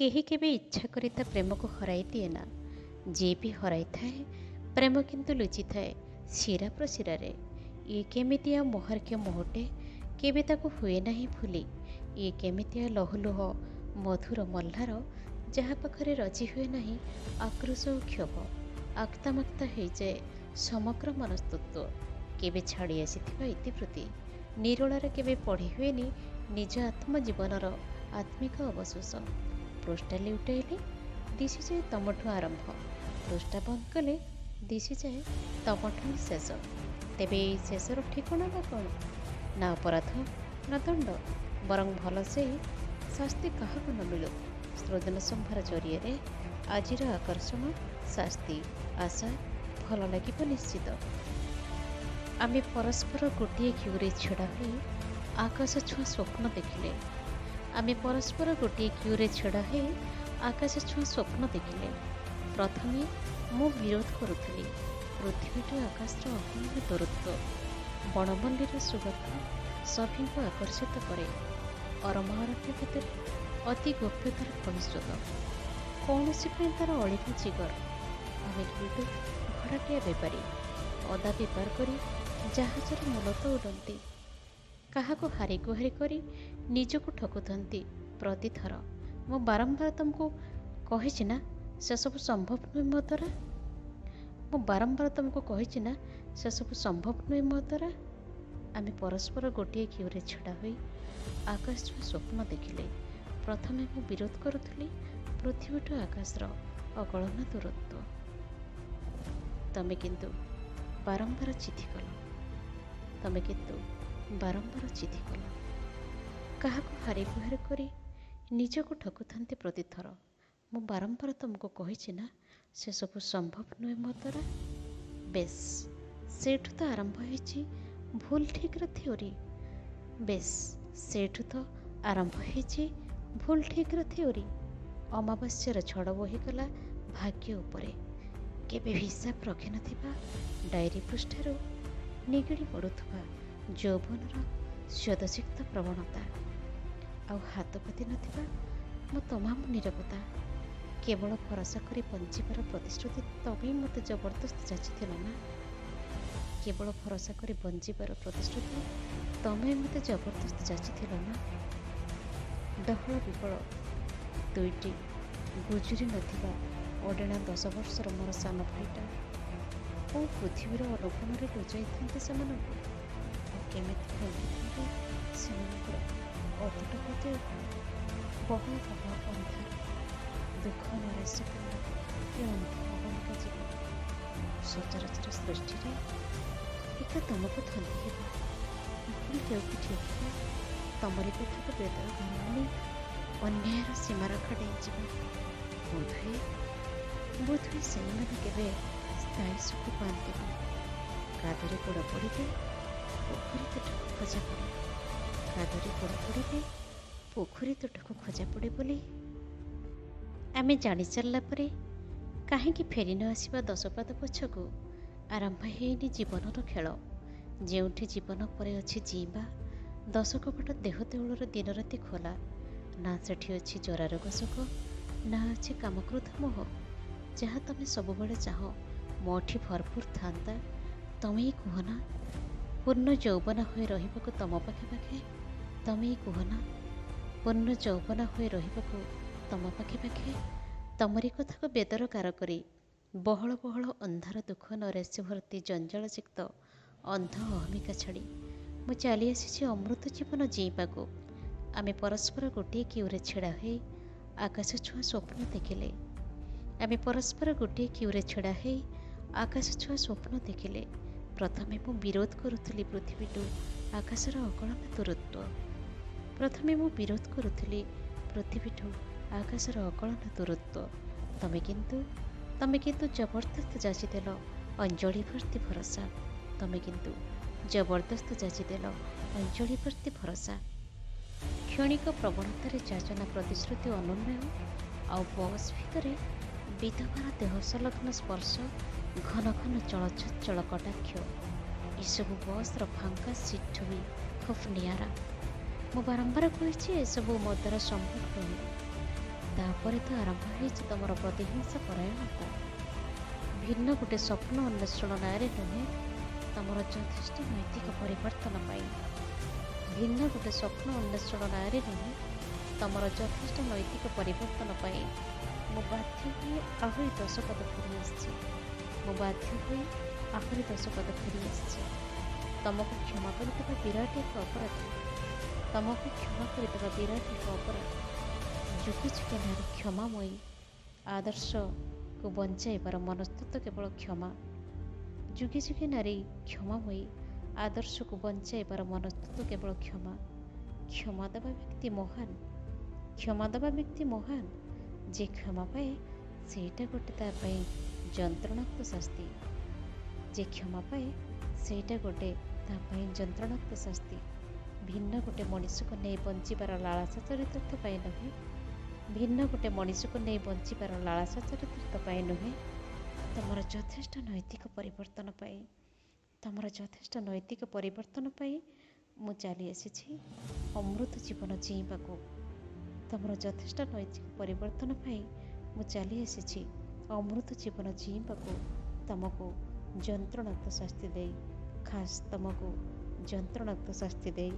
କେହି କେବେ ଇଚ୍ଛା କରି ତା ପ୍ରେମକୁ ହରାଇ ଦିଏନା। ଯିଏ ବି ହରାଇଥାଏ, ପ୍ରେମ କିନ୍ତୁ ଲୁଚିଥାଏ ଶିରା ପ୍ରଶିରାରେ। ଇଏ କେମିତିଆ ମହାର୍ଘ୍ୟ ମୋହଟେ, କେବେ ତାକୁ ହୁଏ ନାହିଁ ଭୁଲି। ଇଏ କେମିତିଆ ଲହୁଲୁହ ମଧୁର ମହ୍ଲାର, ଯାହା ପାଖରେ ରଚି ହୁଏ ନାହିଁ ଆକ୍ରୋଶ ଓ କ୍ଷୋଭ। ଆକ୍ତାମାକ୍ତା ହେଇଯାଏ ସମଗ୍ର ମନସ୍ତତ୍ତ୍ୱ। କେବେ ଛାଡ଼ି ଆସିଥିବା ଇତିବୃତ୍ତି ନିରୋଳାରେ କେବେ ପଢ଼ି ହୁଏନି ନିଜ ଆତ୍ମଜୀବନର ଆତ୍ମିକ ଅବଶୋଷ। ପୃଷ୍ଠା ଲେଉଟାଇଲେ ଦିଶିଯାଏ ତମଠୁ ଆରମ୍ଭ, ପୃଷ୍ଠା ବନ୍ଦ କଲେ ଦିଶିଯାଏ ତମଠୁ ହିଁ ଶେଷ। ତେବେ ଏଇ ଶେଷର ଠିକଣା ବା କ'ଣ? ନା ଅପରାଧ, ନା ଦଣ୍ଡ, ବରଂ ଭଲ ସେଇ ଶାସ୍ତି କାହାକୁ ନ ମିଳୁ। ସୃଜନ ସମ୍ଭାର ଜରିଆରେ ଆଜିର ଆକର୍ଷଣ ଶାସ୍ତି। ଆଶା ଭଲ ଲାଗିବ ନିଶ୍ଚିତ। ଆମେ ପରସ୍ପର ଗୋଟିଏ କ୍ୟୁରେ ଛିଡ଼ା ହୋଇ ଆକାଶ ଛୁଆଁ ସ୍ୱପ୍ନ ଦେଖିଲେ। ଆମେ ପରସ୍ପର ଗୋଟିଏ କ୍ୟୁରେ ଛିଡ଼ା ହୋଇ ଆକାଶ ଛୁଆଁ ସ୍ୱପ୍ନ ଦେଖିଲେ। ପ୍ରଥମେ ମୁଁ ବିରୋଧ କରୁଥିଲି ପୃଥିବୀଠୁ ଆକାଶର ଅଗଣ୍ୟ ଦୂରତ୍ୱ। ବଣମଲ୍ଲୀର ସୁଗନ୍ଧ ସଭିଙ୍କୁ ଆକର୍ଷିତ କରେ। ଅରମା ଅରଣ୍ୟ ଭିତରେ ଅତି ଗୋପ୍ୟତାର ଭବିଷ୍ୟତ କୌଣସି ପାଇଁ ତାର ଅଳିକ ଜିଗର। ଆମେ କିନ୍ତୁ ଭଡ଼ାଟିଆ ବେପାରୀ, ଅଦା ବେପାର କରି ଜାହାଜର ମୂଲ ତଉଲନ୍ତି। କାହାକୁ ହାରି ଗୁହାରି କରି ନିଜକୁ ଠକୁଥାନ୍ତି ପ୍ରତିଥର। ମୁଁ ବାରମ୍ବାର ତମକୁ କହିଛି ନା, ସେସବୁ ସମ୍ଭବ ନୁହେଁ ମୋ ଦ୍ୱାରା। ମୁଁ ବାରମ୍ବାର ତମକୁ କହିଛି ନା, ସେସବୁ ସମ୍ଭବ ନୁହେଁ ମୋ ଦ୍ୱାରା। ଆମେ ପରସ୍ପର ଗୋଟିଏ କ୍ୟୁରେ ଛିଡ଼ା ହୋଇ ଆକାଶ ଛୁଆଁ ସ୍ୱପ୍ନ ଦେଖିଲେ। ପ୍ରଥମେ ମୁଁ ବିରୋଧ କରୁଥିଲି ପୃଥିବୀଠୁ ଆକାଶର ଅକଳନ ଦୂରତ୍ୱ। ତମେ କିନ୍ତୁ ବାରମ୍ବାର ଚିଠି କଲ। ତମେ କିନ୍ତୁ ବାରମ୍ବାର ଚିଠି କଲ। କାହାକୁ ହାରି ଗୁହାରି କରି ନିଜକୁ ଠକୁଥାନ୍ତି ପ୍ରତିଥର। ମୁଁ ବାରମ୍ବାର ତମକୁ କହିଛି ନା, ସେସବୁ ସମ୍ଭବ ନୁହେଁ ମୋ ଦ୍ୱାରା। ବେଶ୍, ସେଇଠୁ ତ ଆରମ୍ଭ ହେଇଛି ଭୁଲ ଠିକ୍ର ଥିଓରି। ବେଶ୍, ସେଇଠୁ ତ ଆରମ୍ଭ ହେଇଛି ଭୁଲ ଠିକ୍ର ଥିଓରି। ଅମାବାସ୍ୟାର ଝଡ଼ ବୋହିଗଲା ଭାଗ୍ୟ ଉପରେ। କେବେ ହିସାବ ରଖିନଥିବା ଡାଏରୀ ପୃଷ୍ଠାରୁ ନିଗିଡ଼ି ପଡ଼ୁଥିବା ଯୌବନର ସ୍ୱେଦସିକ୍ତ ପ୍ରବଣତା, ଆଉ ହାତ ପାତି ନଥିବା ମୋ ତମାମ ନୀରବତା। କେବଳ ଭରସା କରି ବଞ୍ଚିବାର ପ୍ରତିଶ୍ରୁତି ତମେ ମୋତେ ଜବରଦସ୍ତ ଯାଚିଥିଲ ନା? କେବଳ ଭରସା କରି ବଞ୍ଚିବାର ପ୍ରତିଶ୍ରୁତି ତମେ ମୋତେ ଜବରଦସ୍ତ ଯାଚିଥିଲ ନା? ଡହଳ ବିକଳ ଦୁଇଟି ଗୁଜୁରି ନଥିବା ଅଡେଣା 10 ବର୍ଷର ମୋର ସାନ ଭାଇଟା କେଉଁ ପୃଥିବୀର ଅନୁକୋଣରେ ଲୁଚାଇଥାନ୍ତି ସେମାନଙ୍କୁ, ଆଉ କେମିତି ଫୁଙ୍କିଥାନ୍ତି ସେମାନଙ୍କର ଅତୁଟ ହୃଦୟକୁ? ବହଳ ବହଳ ଅନ୍ଧାର ଦୁଃଖ ନୈରାଶ୍ୟପୂର୍ଣ୍ଣ ଏ ଅନ୍ଧ ଅହମିକା ଜୀବନ। ସଚରାଚର ସୃଷ୍ଟିରେ ଏକା ତମକୁ ଧନ୍ଦି ହେବା ଭୁଲ ହେଉ କି ଠିକ୍ ହେଉ, ତମରି କଥାକୁ ବେଦର ଗାର ମାନି ଅନ୍ୟାୟର ସୀମାରେଖା ଡେଇଁଯିବା, ବୋଧହୁଏ ସେଇମାନେ କେବେ ସ୍ଥାୟୀ ସୁଖ ପାଆନ୍ତିନି। କାଦୁଅରେ ଗୋଡ଼ ପଡ଼ିଲେ ପୋଖରୀ ତୁଠକୁ ଖୋଜା ପଡ଼େ, କାଦୁଅରେ ଗୋଡ଼ ପଡ଼ିଲେ ପୋଖରୀ ତୁଠକୁ ଖୋଜା ପଡ଼େ ବୋଲି ଆମେ ଜାଣିସାରିଲା ପରେ କାହିଁକି ଫେରି ନ ଆସିବା ଦଶପାଦ ପଛକୁ? ଆରମ୍ଭ ହେଇନି ଜୀବନର ଖେଳ। ଯେଉଁଠି ଜୀବନ ପରେ ଅଛି ଜୀଇବା, ଦଶ କବାଟ ଦେହ ଦେଉଳର ଦିନରାତି ଖୋଲା। ନା ସେଠି ଅଛି ଜରାରୋଗ ଶୋକ, ନା ଅଛି କାମକ୍ରୋଧ ମୋହ। ଯାହା ତମେ ସବୁବେଳେ ଚାହଁ ମୋଠି ଭରପୁର ଥାନ୍ତା, ତମେ ହିଁ କୁହ ନା, ପୂର୍ଣ୍ଣ ଯୌବନ ହୋଇ ରହିବାକୁ ତମ ପାଖେ ପାଖେ। ତମେ ହିଁ କୁହ ନା, ପୂର୍ଣ୍ଣ ଯୌବନ ହୋଇ ରହିବାକୁ ତମ ପାଖେ ପାଖେ। ତମରି କଥାକୁ ବେଦର ଗାର କରି ବହଳ ବହଳ ଅନ୍ଧାର ଦୁଃଖ ନୈରାଶ୍ୟ ଭର୍ତ୍ତି ଜଞ୍ଜାଳସିକ୍ତ ଅନ୍ଧ ଅହମିକା ଛାଡ଼ି ମୁଁ ଚାଲି ଆସିଛି ଅମୃତ ଜୀବନ ଜୀଇଁବାକୁ। ଆମେ ପରସ୍ପର ଗୋଟିଏ କ୍ୟୁରେ ଛିଡ଼ା ହୋଇ ଆକାଶ ଛୁଆଁ ସ୍ୱପ୍ନ ଦେଖିଲେ। ଆମେ ପରସ୍ପର ଗୋଟିଏ କ୍ୟୁରେ ଛିଡ଼ା ହୋଇ ଆକାଶ ଛୁଆଁ ସ୍ୱପ୍ନ ଦେଖିଲେ। ପ୍ରଥମେ ମୁଁ ବିରୋଧ କରୁଥିଲି ପୃଥିବୀଠୁ ଆକାଶର ଅକଳନ ଦୂରତ୍ୱ। ପ୍ରଥମେ ମୁଁ ବିରୋଧ କରୁଥିଲି ପୃଥିବୀଠୁ ଆକାଶର ଅକଳନ ଦୂରତ୍ୱ। ତମେ କିନ୍ତୁ ଜବରଦସ୍ତ ଯାଚିଦେଲ ଅଞ୍ଜଳି ଭର୍ତ୍ତି ଭରସା। ତମେ କିନ୍ତୁ ଜବରଦସ୍ତ ଯାଚିଦେଲ ଅଞ୍ଜଳି ଭର୍ତ୍ତି ଭରସା। କ୍ଷଣିକ ପ୍ରବଣତାରେ ଯାଚନା ପ୍ରତିଶ୍ରୁତି ଅନୁନ୍ୱୟ, ଆଉ ବସ୍ ଭିତରେ ବିଧବାର ଦେହ ସଂଲଗ୍ନ ସ୍ପର୍ଶ, ଘନ ଘନ ଚଳଚଞ୍ଚଳ କଟାକ୍ଷ, ଏସବୁ ବସ୍ର ଫାଙ୍କା ସିଟ୍ଠୁ ବି ଖୁବ୍ ନିଆରା। ମୁଁ ବାରମ୍ବାର କହିଛି, ଏସବୁ ମୋ ଦ୍ୱାରା ସମ୍ଭବ ନୁହେଁ। ତାପରେ ତ ଆରମ୍ଭ ହେଇଛି ତମର ପ୍ରତିହିଂସା ପରାୟଣତା। ଭିନ୍ନ ଗୋଟେ ସ୍ୱପ୍ନ ଅନ୍ୱେଷଣ ନାଁରେ ନୁହେଁ, ତମର ଯଥେଷ୍ଟ ନୈତିକ ପରିବର୍ତ୍ତନ ପାଇଁ। ଭିନ୍ନ ଗୋଟେ ସ୍ୱପ୍ନ ଅନ୍ୱେଷଣ ନାଁରେ ନୁହେଁ, ତମର ଯଥେଷ୍ଟ ନୈତିକ ପରିବର୍ତ୍ତନ ପାଇଁ ମୁଁ ବାଧ୍ୟ ହୋଇ ଆହୁରି 10 ପାଦ ଫେରିଆସିଛି। ମୁଁ ବାଧ୍ୟ ହୋଇ ଆହୁରି 10 ପାଦ ଫେରିଆସିଛି। ତମକୁ କ୍ଷମା କରିଦେବା ବିରାଟ ଏକ ଅପରାଧ। ତମକୁ କ୍ଷମା କରିଦେବା ବିରାଟ ଏକ ଅପରାଧ। ଯୁଗେ ଯୁଗେ ନାରୀ କ୍ଷମାମୟୀ, ଆଦର୍ଶକୁ ବଞ୍ଚାଇବାର ମନସ୍ତତ୍ଵ କେବଳ କ୍ଷମା। ଯୁଗେ ଯୁଗେ ନାରୀ କ୍ଷମାମୟୀ, ଆଦର୍ଶକୁ ବଞ୍ଚାଇବାର ମନସ୍ତତ୍ଵ କେବଳ କ୍ଷମା। କ୍ଷମା ଦେବା ବ୍ୟକ୍ତି ମହାନ। କ୍ଷମା ଦେବା ବ୍ୟକ୍ତି ମହାନ। ଯେ କ୍ଷମା ପାଏ ସେଇଟା ଗୋଟେ ତା ପାଇଁ ଯନ୍ତ୍ରଣାତ୍ମକ ଶାସ୍ତି। ଯେ କ୍ଷମା ପାଏ ସେଇଟା ଗୋଟେ ତା ପାଇଁ ଯନ୍ତ୍ରଣାତ୍ମକ ଶାସ୍ତି। ଭିନ୍ନ ଗୋଟେ ମଣିଷକୁ ନେଇ ବଞ୍ଚିବାର ଲାଳସା ଚରିତାର୍ଥ ପାଇଁ ନୁହେଁ, ଭିନ୍ନ ଗୋଟେ ମଣିଷକୁ ନେଇ ବଞ୍ଚିବାର ଲାଳସା ଚରିତାର୍ଥ ପାଇଁ ନୁହେଁ, ତମର ଯଥେଷ୍ଟ ନୈତିକ ପରିବର୍ତ୍ତନ ପାଇଁ। ତମର ଯଥେଷ୍ଟ ନୈତିକ ପରିବର୍ତ୍ତନ ପାଇଁ ମୁଁ ଚାଲି ଆସିଛି ଅମୃତ ଜୀବନ ଜିଇଁବାକୁ। ତମର ଯଥେଷ୍ଟ ନୈତିକ ପରିବର୍ତ୍ତନ ପାଇଁ ମୁଁ ଚାଲି ଆସିଛି ଅମୃତ ଜୀବନ ଜିଇଁବାକୁ, ତମକୁ ଯନ୍ତ୍ରଣାତ୍ମକ ଶାସ୍ତି ଦେଇ, ଖାସ୍ ତମକୁ ଯନ୍ତ୍ରଣାତ୍ମକ ଶାସ୍ତି ଦେଇ।